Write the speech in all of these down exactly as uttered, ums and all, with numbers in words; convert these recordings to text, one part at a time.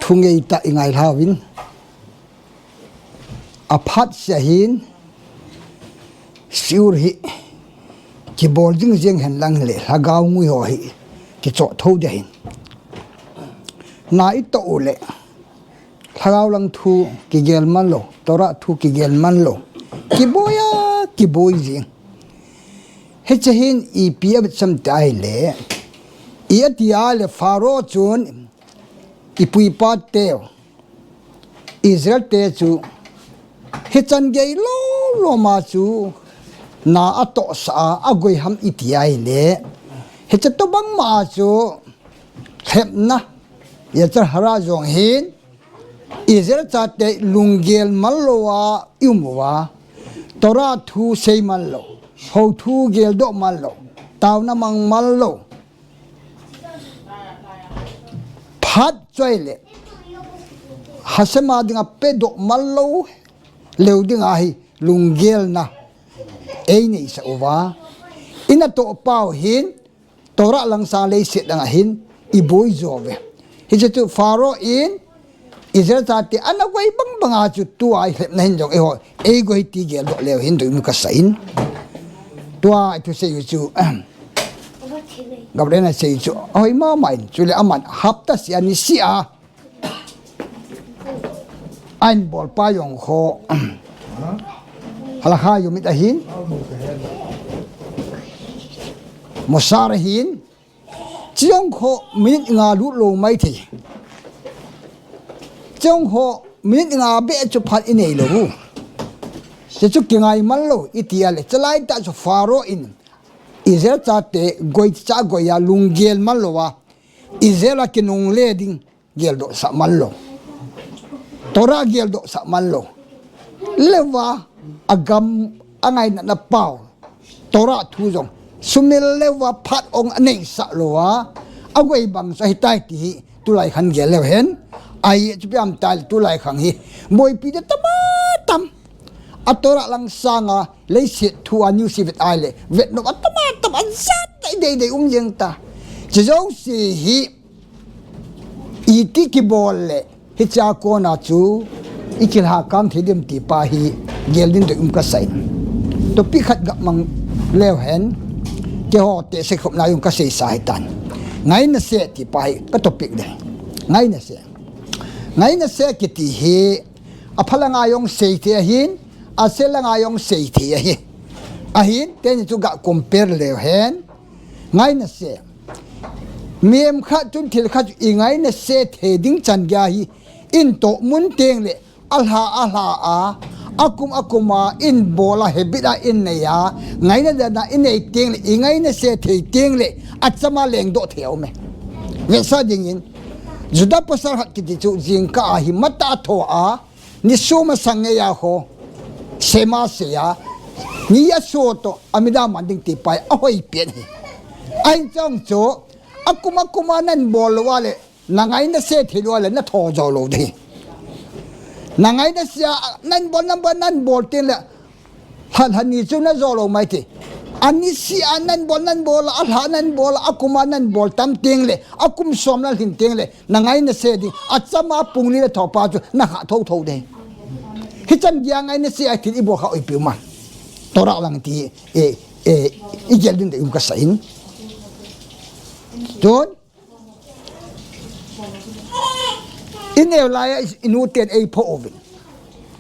Thu ngeitah i ngailhauvin. Aphat sia hin, Siur hi kibol jing jeng hen lang le, lhagao ngui ho hi kichoh tho ding ahin. Na i toh u le, lhagao lang thu kigel man lou, Torah thu kigel man lou. Kiboi a, kiboi jing. Hiche hin ipi avetsah em ti ahile, i ati a le Pharaoh chun ipu ipa teu, Israel te chu hichan gei lou lou ma chu na atohsah a, agoi ham i ti ahile, hiche tobang ma chu lhepna, Yetzer Hara jong hin, Israel chate lunggel man lou a i um uva, Torah thu sei man lou, hou thu geldoh man lou, taona mang man lou, phat chu ahile, Hashem a dinga pedoh man lou leu dinga hi lunggelna ei neisah uva, i natoh pau hin, Torah lang sang leiset dang a hin i boi jo uve. Hiche chu Pharaoh in Israel chate ana goi bang banga chu tua i lhepna hin jong eiho ei goi ti geldoh leu hin doi um kasah in. Tua i thusei u chu Gabriel in asei chu ahoi mama in, chule aman hapta sia ni sia a in bol pa jong kho, Halakha Yomit ahin, Mosar ahin, chujong kho minute nga lut lou mai thei. Chujong kho minute nga beh chu phat i nei lou u. Hiche chu kingai man lou i ti a le, chalai tah chu Pharaoh in Israel chate goi cha goi a lunggel man lou a, Israel a kinungle ding geldoh sah man lou. Torah geldoh sah man lou. Leuva agam angaina na pau Torah thu jong sumil leuva phat ong aneisah lou a, agoi bang chu ahitai ti hi tulai khan gel leu hen. Ahi chu piam tai tulai khang hi boipi te tama tam. A Torah lang sanga leiset thu a news i vet ahile, vet nom a tama tam, ajat dei dei um jeng ta. Hiche jouse hi iti kibol le, hiche a kona chu i kilhakam thei dem ti pa hi gel din doi um kasah in. Topic khat ga mang leu hen, keiho te sei khop na jong kasei sa hitan. Ngaina se ti pa hi ka topic ding. Ngaina se. Ngaina se kiti hi, apha langa jong sei thei ahin, ase langa jong sei thei ahi. Ahin, teni chu ga compare leu hen. Ngaina se. Mihem khat chun thil khat chu i ngaina se thei ding chan gei ahi. In toh mun teng le, alha, alha a, akum, akum a, in bol a, habit a, in nei a, ngaina dan a, in nei teng le, i ngaina se thei teng le, achama lengdoh thei a um e. Vetsah dingin, Judah pasal khat kiti chu, jingkah a hi matah a tho a, ni sum a sang ngei a kho, sema se a, ni a so toh, amida man ding ti pa hi, ahoi pen hi. Ahin chang chu, akum, akum a nan bol lou a le, na ngaina se thei lou a le, na tho jou lou ding. Na ngaina se a, nan bol, nan bol, nan bol teng le, lha, lha ni chu na jo lou mai thei. Ani se a nan bol, nan bol, alha nan bol, akum a nan bol tam teng le, akum som na lhin teng le, na ngaina se ding, achama pung li le tho pa chu na kha tho tho ding. Hichan gei a ngaina se a thil i bol kha ipi um a. Torah lang ti, e, e, i gel din dei um kasah in. Chun, i neo lai a i, i nu ten ei phoh uvin.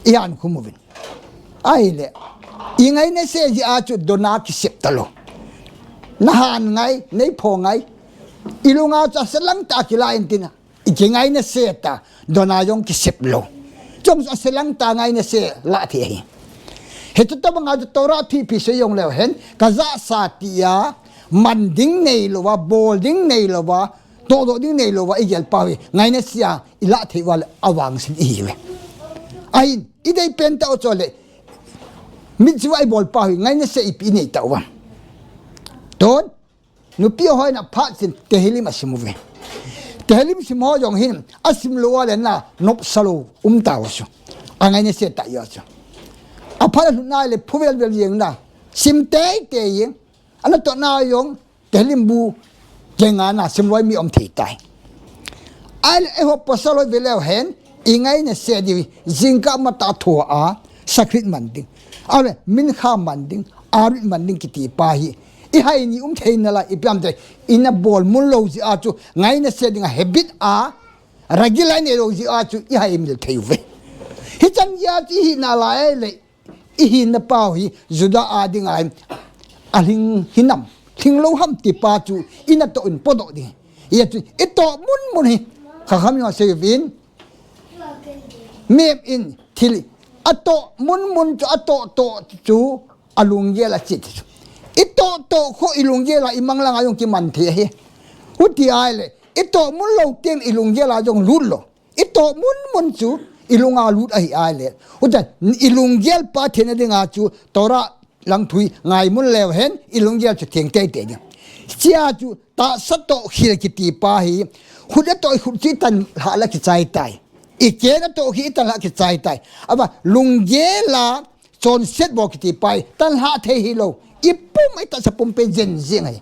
I han khum uvin. Ahile, i ngaina se jeh a chu dona kisep talou. Na han ngai, nei phoh ngai. I lunga chu ase lang tah a kila in tin a. I kingaina se ta, dona jong kisep lou. Chong chu ase lang tah a ngaina se lah thei ahi. Hiche tobang a chu Torah thu ipi sei jong leu hen, ka jahsa ti a, man ding nei lou a, bol ding nei lou a, tohdoh ding nei lou a, i gel pau hi, ngaina se a, i lah thei uva le, avangset ihi uve. Ahin, i dei pen tah u chu le, mitzvah i bol pau hi, ngaina se ipi i nei tauva. Tun, nupi hon aphat sin Tehillim asim uve. Tehillim sim ho jong hin, asim lou a le na, nopsa lou, um tauva chu. A ngaina se tah jeh a chu. Aphat a lhun na le, phu vel vel jeng na, sim tei tei jeng. Ana toh na jong, Tehillim bu, jeng a na, sim lou mi um thei tai. Ahile eiho pasal ho ve leu hen, i ngaina se diu hi, jingkah matah thua, Shachrit man ding. Ahile, Mincha man ding, Arut man ding kiti pa hi. I hai ni um thei nalai, ipi ham itile, ina bol mun lou jeh a chu, ngaina se ding a habit a, regular nei lou jeh a chu, i hai mil thei uve. Hichan jeh a chu, i hina lai le, i hina pau hi, Juda a ding a, a lhing hinam, lhing lou ham ti pa chu, ina toh in podoh ding. Hia chu, i toh mun mun hi, Chachamim in asei uvin, Mem in thil, a toh mun mun chu, a toh toh chu, a lunggel a chit chu. I toh toh khu i lunggel a i mang lang a jong kiman thei ahi. Huti ahile, i toh mun lou teng i lunggel a jong lut lou. I toh mun mun chu i lung a lut ahi ahile. Huti a, i lunggel pa theng na ding a chu Torah lang thu hi ngai mun leu hen, i lunggel chu theng tei tei ding. Chia chu tahsa toh khel kiti pa hi, khut a toh i khut chu i tan lha la kichai tai. I ken a toh hi i tan lha kichai tai. Ava lunggel a chonset bol kiti pa hi, tan lha thei hilou. I pum i tahsa pumpen jen jeng ahi.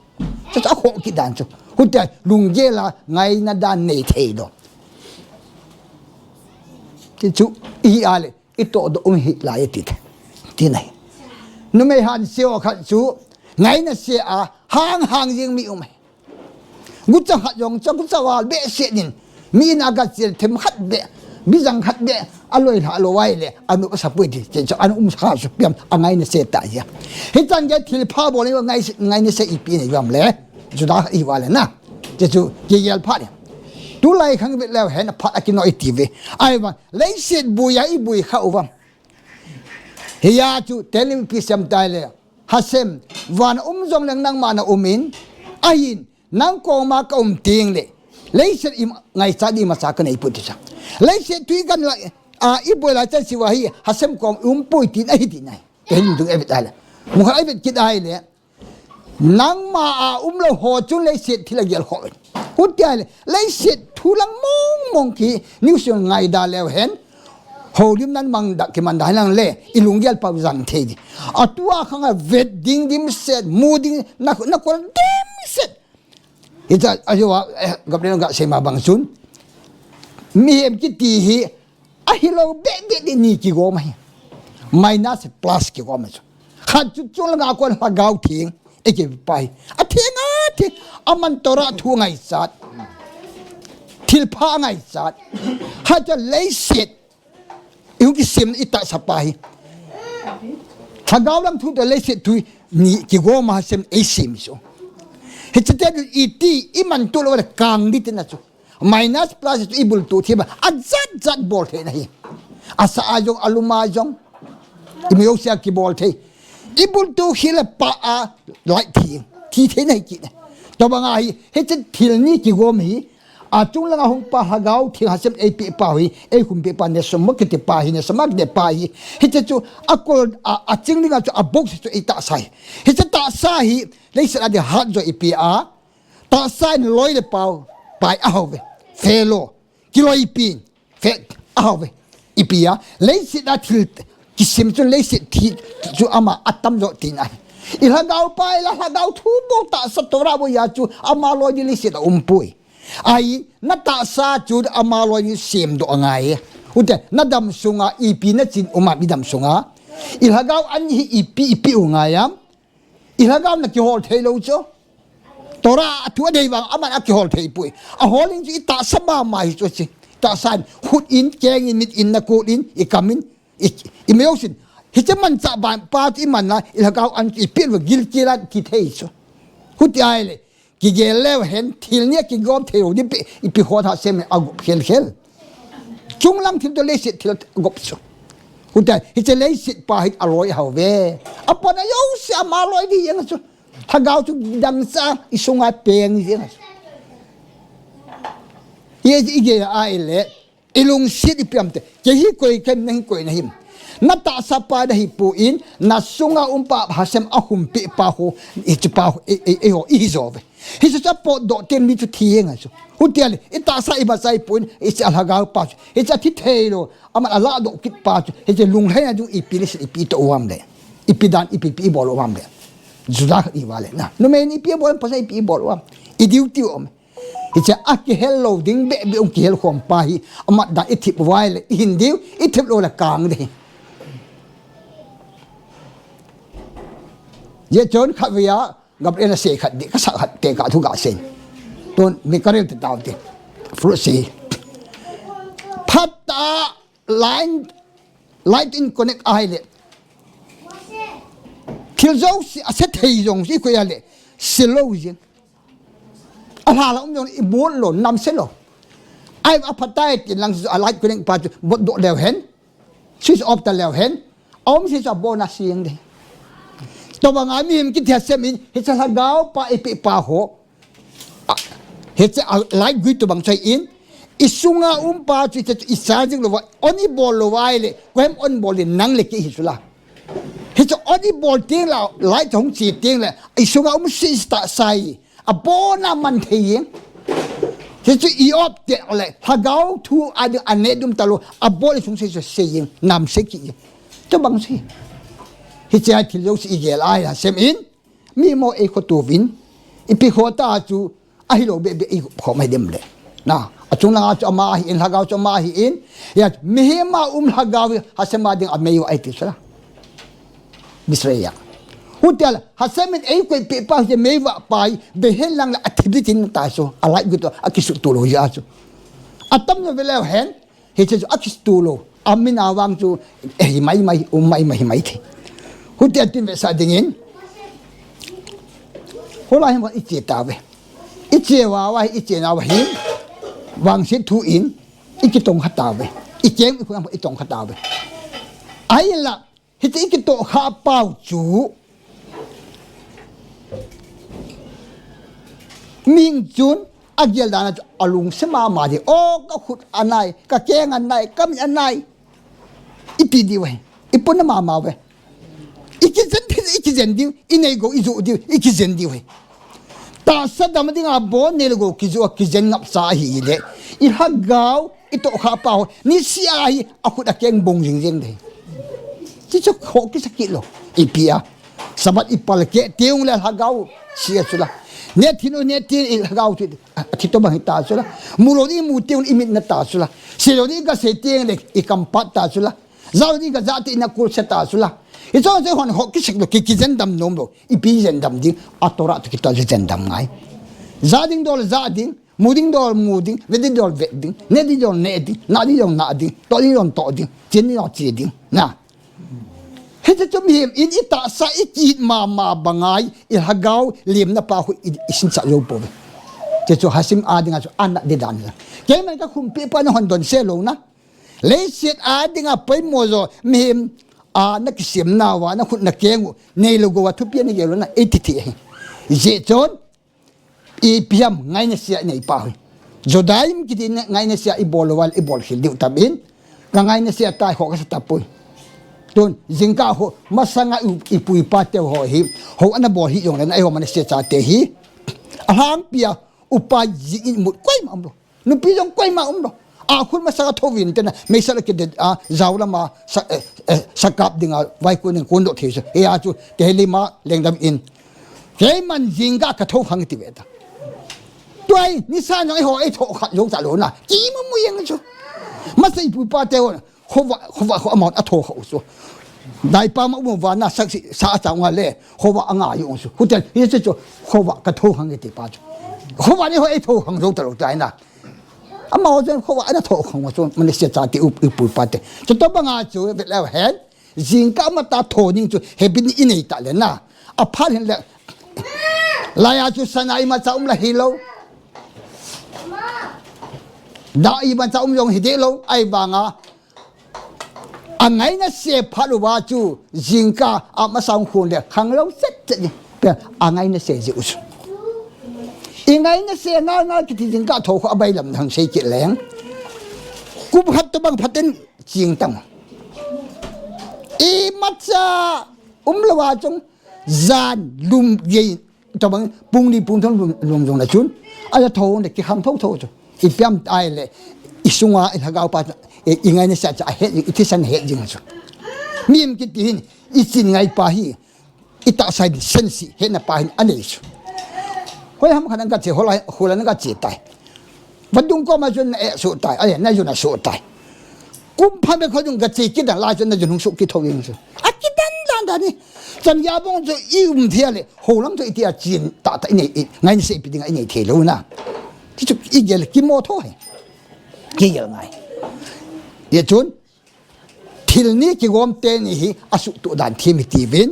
Chu chu a khoh kit dan chu. Huti a lunggel a ngaina dan nei thei lou. Ti chu i ahile. I toh doh um hi lai ti te. Ti nai. Numei han seo khat chu ngaina se a hang hang jing mi um ahi. Gucha khat jong cha gucha val behseh in. Mi in a ga chil them khat beh. Bijang khat beh. A loi lha lou ahile. A nu sa pui ti. Che cha an um sa su piam. A ngaina se ta ya. Hichan gei thil pha bol ni ngai, ngaina se ipi nei uvam le. Juda i va le na. Che chu kigel pha le. Tulai khang vet leu hen phat a kinoi ti ve. Ahivang. Leiset bui a i bui kha uvam. Hia chu Tehillim ipi sem tai le. Hashem, van a um jong leng nangma na um in. Ahin, nang koma ka um teng le. Leiset i ngaichat di masa ka nei pui ti sa. Leiset thu i gan la, a, i boi la chan siva hi, Hashem kom um pui tin ahi ti nai. Tehillim dung e vet ai le. Mukha e vet kit ai le. Nangma a um lou ho chun leiset thil a gel kho. Huti ahile, leiset thu lang mong mong ki, news jong ngai da leu hen. Holim nan mang da, kiman da lang le, i lunggel pau jang thei di. A tua khang a vet ding dimset, mu ding, na, na kol dimset. Hita, a jo a, eh, Gabriel ga sei ma bang chun. Mihem kiti hi, Ahilou beh beh di ni kigom ahi. Minus plus kigom ahi chu. Khat chu chung langa kon Lhagao Theng. Ei kipe pa hi. A theng a theng. Aman Torah thu ngaichat. Thilpha ngaichat. Khat chu leiset. I hung kisem i tahsa pa hi. Lhagao lam thu toh leiset thu ni kigom a sem ei sem chu. Hiche te iti i man tu lou le kang di te na chu. Minus plus chu i bultu thim a jat jat bol thei na hi. Asa a jong, alum a jong. I mi jouse a kibol thei. I bultu hi le pa a lai thi. Thi thei na hi kit. Tobang a hi, hiche thil ni kigom hi. A chung langa hung pa Lhagao Theng Hashem ei pe pa hi, ei khum pe pa Neshama kiti pa hi, Neshama kiti pa hi. Hiche chu a kol a, a ching dinga chu a box chu ei tahsa hi. Hiche tahsa hi, leiset a di hat jo i pe a. Tahsa in loi le pao, pai a hau ve. Fellow, kiloi pin, fe a hau ve. Ipi a, leiset a thil, kisem chu leiset thi, chu ama a tam jo tin a. I Lhagao pa, i la Lhagao thu bou tahsa Torah bou a chu, ama loi di leiset a um poi. Ai, na tahsa chu ama loi di sem doh a ngai. Ute, na dam sunga, ipi na chin um a, i dam sunga. I Lhagao an hi ipi, ipi u ngai am. I Lhagao na kihol thei lou chu. Torah a thu a dei vang aman a kihol thei poi. A hol in chu i tahsa mama hi chu chi. Tahsa in khut in, keng in, mit in, na kol in, i kam in, i, i meo sin. Hiche manchah ban pa chu i man la, i Lhagao an chu i pil va gil kila ti thei chu. Huti ahile, kigel leu hen thil ni a kigom thei lou di pe, ipi hot ha sem a gop khel khel. Chung lang thil toh leiset thil a gop chu. Huti a, hiche leiset pa hi a loi hau ve. A pan a jouse ama loi di jeng chu. Lhagao chu dang cha i sunga peng jeng. Ye i ge a ile, i lungset ipi ham te. Kei hi koi kem, na hi koi na him. Na tahsa pa na hi poi, na sunga um pa Hashem a hum pe pa ho, i chu pa ho, i, i, i ho, i hi jo ve. Hiche chu a potdoh teng ni chu thi jeng a chu. Huti ahile, i tahsa i machai poi, hiche a Lhagao pa chu. Hiche a thi thei lou, aman a ladoh kit pa chu. Hiche lunglhai na chu ipi le sin ipi toh u ham le. Ipi dan ipi ipi i bol u ham le. Juda khat i va le na. Numei in ipi i bol, pasal ipi i bol u ham. I duty u ham. Hiche a kihel lou ding beh beh hung kihel khom pa hi, amat dan i thip uva ahile, i hin diu, i thip lou le kang ding. Hijeh chun khatvei a, Gabriel a sei khat ding, ka sa khat te ka thu ka sei. Tun mi ka rel te tau te. Fruit sei. Phat a line, light in connect ahile. Thil jouse, a se thei jouse, koi ahile. Se lou jeng. A lha la um jong i bol lou, nam se lou. Ai, a phat tai tin lang a light connect pa chu, bot doh leu hen. Switch off ta leu hen. A um se chu a bon a siang de. Tobang a mihem kiti a sem in, hiche lhagao pa i pe pa ho. A, hiche a light gui tobang chai in. I sunga um pa chu hiche chu i sa jing lou va. On i bol lou va ahile. Koiham on bol in nang le kei hi chu la. Hiche on i bol teng le, light hung chi teng le. I sunga um si ta sai. A bon a man thei jeng. Hichu i off te le, lhagao thu a ding a ne dum ta lou, a bol sung se se jeng, nam se kit jeng. Tobang se. Hiche a thil jouse i gel a, a sem in, mi mo ei kho tuvin, i pi kho ta chu, a hi lou beh beh i kho mai dem le. Na, a chung langa chu ama hi in, lhagao chu ama hi in, ya, mihem a um lhagao hi, Hashem a ding a mei u ai ti sala. Israel. Hutia la, Hashem in ei koi pe pa hi mei va pai, be hen lang la a thip di tin ta so, a lai gu to, a kisu tu lou ja so. A tam no ve leu hen, hiche chu a kisu tu lou, a min a vang chu, eh, hi mai mai, um mai mai, hi mai thi. Hutia tin ve sa ding in. Hola hin va i che ta ve. I che va va, i che na va hin. Vang se thu in, i kitong kha ta ve. I kem i khu i tong kha ta ve. Ai la, Hiti i kitoh kha pau chu. Ming chun a gel dan a chu a lungsim mama di. O, ka khut a nai, ka keng a nai, ka mit a nai. I ti di ve. I pun a mama ve. I kijen thei, i kijen di, i nei go, i ju di, i kijen di ve. Tahsa dam ding a bon nei le go kiju a kijen ngap sa ahi le. I lhagao, i toh kha pau. Ni sia hi, a khut a keng bong jing jing de. Ti chu kho kisa kit lou. I pia. Sabbath i pal ke tiung le lhagao. Sia chu la. Ne thin u ne thin i lhagao chu. A thi to bang hi ta chu la. Mu lou di mu tiung i mit na ta chu la. Se lou di ka se tiung le i kam pat ta chu la. Zau di ka za ti na kul se ta chu la. I chong se hon ho ki sik lo ki ki jen dam nom lo. I pi jen dam ding. A Torah to ki to jen dam ngai. Za ding dol za ding. Mu ding dol mu ding. Ve ding dol ve ding. Ne ding dol ne ding. Na ding dol na ding. To ding dol to ding. Chin ding dol chi ding. Na. Hiti chu mihem in i tahsa i kit mama bangai i lhagao limna pa khu i, i sin sa jo po ve. Ti chu Hashem a dinga chu ana di dan la. Keiman ka khumpi pa na hon don se lo na. Leiset a dinga poimo jo mihem a na kisim nauva na khut na keng u nei lo go a thupi a na gel u na i ti ti hi. Hijeh chun ipi ham ngaina sia nei pa hi. Judaism kiti na ngaina sia i bol uva i bol khel diu tam in. Ka ngaina sia tai ho ka sa ta pui. Tun jingkah ho masanga i, i pu i pa te ho hi. Ho ana bol hi jong le na i ho mana sia cha te hi. A hang pia upa jing in mut koima um lo. Nupi jong koima um lo. A khun masanga tho vin te na, meisa lo ki de, a, zau lama, sa, eh, eh, sakap dinga, vai kun ding kun do thei sa. E a chu, te heli ma, leng dam in. Keiman jingkah ka tho khang ti ve ta. Tuai, ni sa jong e ho, e tho khat jong ta lo na. Ki mu mu yang chu. Masa i pu pa te ho. Khova, khova, kho amount a tho kha u chu. Dai pa ma u va na sak si, sa a chang le, khova a nga yu u chu. Hutel, hi chu chu, khova ka tho hang ti pa chu. Khova ni ho e tho hang zo ta lo tai na. Ama ho chen khova ana tho hang chu, man se cha ti u, u pu pa te. Chu to banga chu, ve le hen. Jingkah ma ta tho ning chu, he bin i nei ta le na. A phat hin le. Laya chu sana i ma cha um la hi lo. Da i ma cha um jong hi de lo, ai banga. A ngaina se phat uva chu jingkah a masang khun le khang lo set set ni. Pe a ngaina se ji u chu. I ngaina se ngal ngal kiti jingkah tho kho a bai lam thang sei kit leng. Kum khat to bang phaten ching tang. I ma cha um lo va chung jan lum ye Tobang pung ni pung thum lum, lum jong na chun. A la tho na ki khang tho tho chu. I piam tai le. I sunga i lhagao pa chu. I, i ngaina sia cha a het, i thisan het jing chu. Mihem kiti hin, i chin ngai pa hi. I tahsa in sense, hetna pa hin a nei chu. Hoi ham khat nang kache, hola, hola nang kache tai. Vadung koma chun na eh suh tai, ai, na jun a suh tai. Kum phabep kho jun kache kidan lai chun na jun hung suh kit thou jeng chu. A kidan dan dan ni. Chan gei a bong chu i um thei le, holang chu iti a chin tah tah i nei, i, ngai ni seipi ding a i nei thei lou na. Ti chu i gel kimo tho hi. Kigel ngai. Hijeh chun, thil ni kigom teni hi asuhtoh dan them hi tiuvin,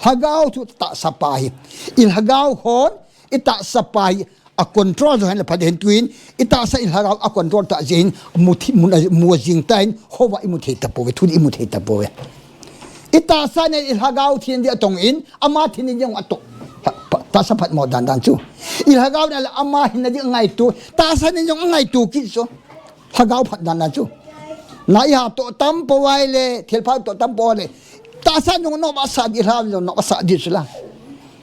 lhagao chu tahsa pa hi. I lhagao hon, i tahsa pa hi, a control jo hen le pha ding ahin tuin, i tahsa i lhagao a control tah jeh hin, mu thi, mu, mu jing tan, houva i mu thei tapouve, thu i mu thei tapouve. I tahsa nei i lhagao thin ding atong in, ama thin ding jong atoh. Pha, pha, tahsa phatmo dan dan chu. I lhagao nei le ama hinna ding angaito, tahsa nei jong angaito kit chu. Lhagao phat dan dan chu. Na i ha toh tam pou vai le, thilpha toh tam pou vai le. Tahsa jong nop asah ding, lha jong nop asah ding chu la.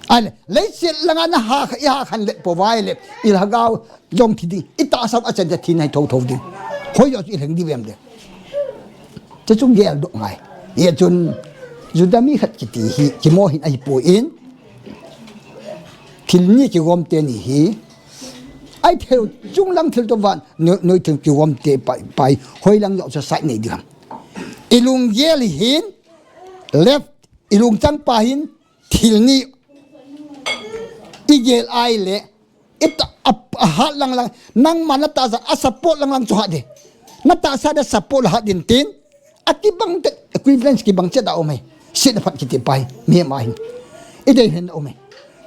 Ai le, leiset langa na ha, i ha khan le pou vai le, i lhagao jong thi ding, i tahsa a chan cha thi nai tho tho ding. Hoi jo chu i lheng ding vem le. Chu chu gel doh ngai. Hijeh chun, Juda mi khat kiti hi, kimo hin ahi poi in. Thil ni kigom teni hi. Ai thil chung lang thil toh van, noi, noi thil kigom te pai, pai, hoi lang jo chu sai nei ding ham. I lunggel hin, left, i lungchang pa hin, thil ni i gel ai le, i ta, a, a hat lang lang, nangma na tahsa a support lang lang chu hat ding. Na tahsa na support hat ding tin, a kibang te, equivalence kibang chet a um e. Siet na phat kiti pa hi, mihem a hin. I dei hin um e.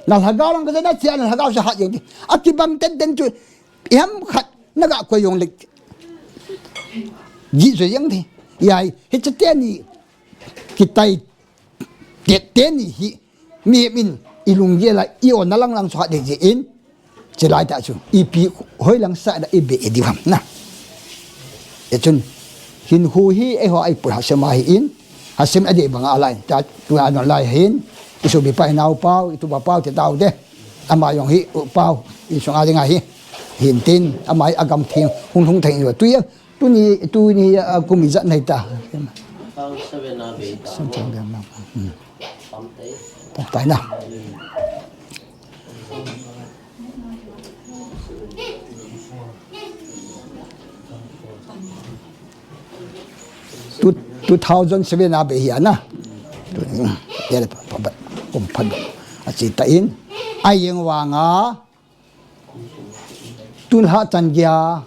Na lhagao lang ka na chia na lhagao sa hat jeng ding. A kibang ten ten chu, i ham khat, na ga koi jong le. Ji jo jeng ding. Ai, hiche teni, kitai, Te, teni hi, mihem in, i lunggel a, i onna lang lang chu hat ding jeh in, chulai tah chu, ipi hoi lang sa da i be e ding ham na. Hijeh chun, hinkho hi, eiho a i pui Hashem a hi in, Hashem a dei bang a lai, ta, tu a non lai hin, i sopi pa i nao pau, i tupa pau, te tao te, ama jong hi, u pau, insung a ding a hi, hin tin, ama hi a gam theng, hung hung theng i lo, tu ya, Tuni, tuni, a, kum ijat nei ta. Pau seven a bei ta. Seven a bei ta. Hmm. Pam tai. Pam tai na. Two, two thousand seven a bei hi a na. Tuni, ya le pa, pa, pa, kum phat. A chi ta in. Ai jeng vang a. Tulha chan gei a,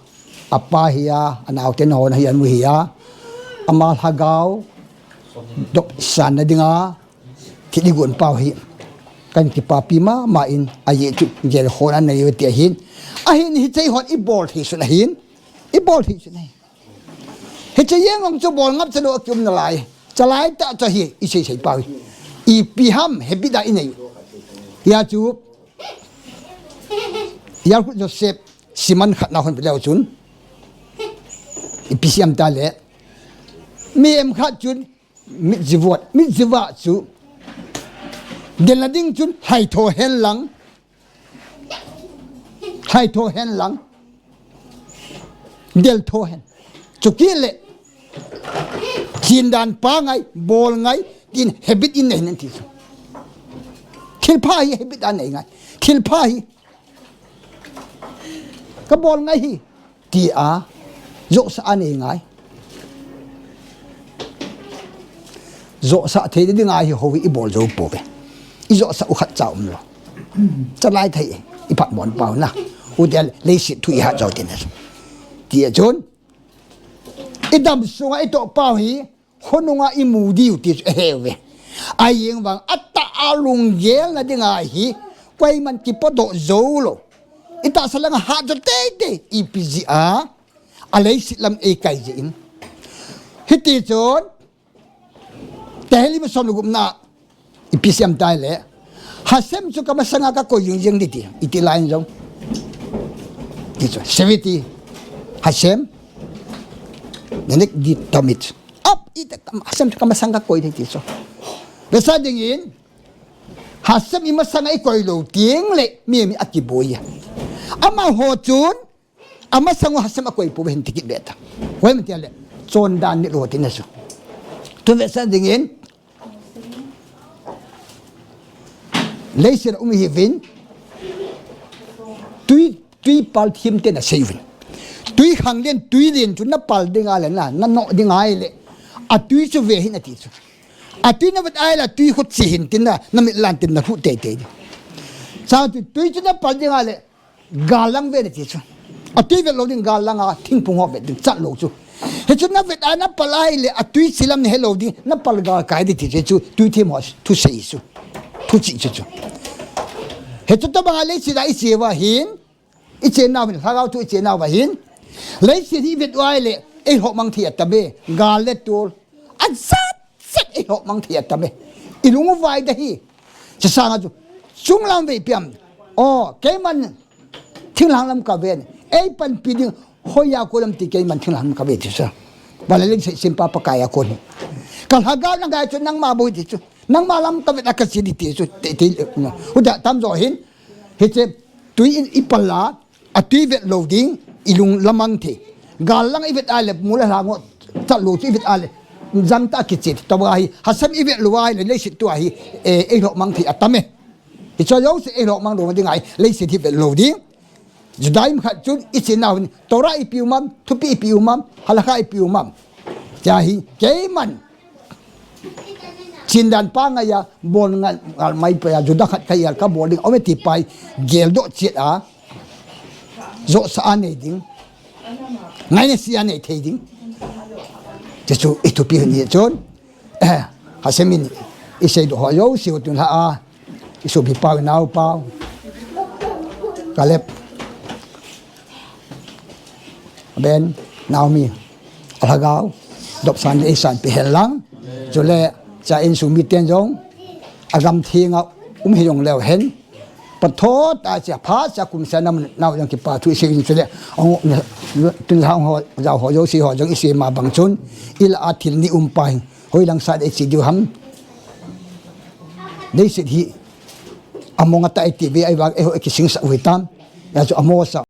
apa hi a, anaote nahon hi anu hi a, ama lhagao, dopsan na ding a, thil i gon pau hi. Kan kipapi mama in, ajeh chu gel hon anei u ti ahin. Ahin hiche hon i bol thei sun ahin. I bol thei sun ahin. Hiche jeng ong chu bol ngap cha lou a ki um nalai. Chalai tah chu hi, i sei sei pau hi. Ipi ham, habit a i nei u. Hia chu, Yalkut Joseph, siman khat na hon pe leu chun. Ipi siam ta le. Mihem khat chun, mit jivot, mit jiva chu. Del na ding chun, hai tho hen lang. Hai tho hen lang. Del tho hen. Chu kit le. Chin dan pa ngai, bol ngai, tin habit in nei nan ti chu. Thil pha hi habit a nei ngai. Thil pha hi. Ka bol ngai hi. Ti a. Johsa a nei ngai. Johsa thei ding ngai hi hou hi i bol jou pouve. I johsa u khat cha um lou. Chalai thei i phat mon pau na. U del leiset thu i hat jou tin. Ti a chun. I dam sunga i toh pau hi, khonunga i mu diu ti chu a he uve. Ai jeng vang a tah a lunggel na ding a hi, koiman kipodoh jou lou. I tahsa langa hat jou tei tei, ipi jeh a, a leiset lam ei kai jeh in. Hiti chun, Tehillim som le gup na, ipi siam ta le. Hashem chu ka masanga ka koi jing jing ding ti, i ti lai jong. Ti chu, Shiviti, Hashem, ne'egdi tamid. Ap, i ta, Hashem chu ka masanga ka koi ding ti chu. Vesa ding in, Hashem i masanga i koi lou teng le, mi mi a kiboi a. Amaho chun, Amasang u Hashem a koi pouve hin ti kit be ta. Hoi man ti le, chondan ni lou ti na chu. Tu vesa ding in, leiset a um i hiuvin, Tui pal thim te na sei uvin. Tui khang len, tui len chu na pal ding a le na, na noh ding a le. A tui chu ve hin a ti chu. A tui na vet a le, a tui khu chi hin tin na, na mit lan tin na khu tei tei ding. Sa tu, tui chu na pal ding a le, gal lang ve na ti chu. A tui vet lo ding gal lang a, thingphung ho vet ding chat lo chu. Hi chu na vet a na pal a le, a tui chi lam na he lo ding, na pal gal kai ding ti chu, tui thim ho thu sei chu. Thu chi chu chu. Hi chu to bang a le chi da i chi va hin, i chenau hin, lhagao thu i chenau va hin. Leiset hi vet uai le, ei lhoh mang thei a tam e, gal le tol. A zat zat ei lhoh mang thei a tam e. I lung u vai da hi. Chasang a chu, chung lam ve piam. O, keiman, thinglhang lam ka ven. Ei panpi ding, hoi a ko lam ti keiman thinglhang lam ka ve ti sa. Vale leiset simpa Pakai a ko ni. Ka lhagao na gai chu nangma bou ti chu. Nangma lam ka vet a ka chi di ti chu. Te, te, no. Huda tam zo hin. Hi che, tui in i pal a, a tui vet lo ding, i lung lamang thei. Gal lang i vet a le, mu le hlang ho, chat lo chu i vet a le, jam ta ki che, ta ba hi, Hashem i vet lo a le, leiset tu a hi, e, ei lhoh mang thei a tam e. Hi chu lo se ei lhoh mang lo ding a hi, leiset hi vet lo ding. Judaism khat chun, i chenau hin, Torah i pe u mam, thupi i pe u mam, halakha i pe u mam. Cha hi, keiman. Chin dan pa ngai a, bol ngal, ngal mai pa a, Juda khat ka hi a ka bol ding, ome ti pai, gel doh chet a, zo sa a nei ding, ngai ne si a nei thei ding. Ti chu i thupi hin hi chun, eh, Hashem in i sei doh ho jouse u tun lha a, i supi pau, nau pau, Kalep. Ben, Naomi, a lhagao, dopsan le eisan pe hen lang. Chule, cha insung miten jong, a gam theng a um hi jong leu hen. Patho ta cha pha cha kum sa nam nau jong kipa thu i sei in chule. Ong, tun lhang ho, jao ho, jouse ho jong i sei ma bang chun. I la a thil ni um pa hin. Hoi lang sa de chi diu ham. Leiset hi. A mong a ta i ti ve ai vang, e ho e ki sing sa u hi tam. Ya chu a mo sa.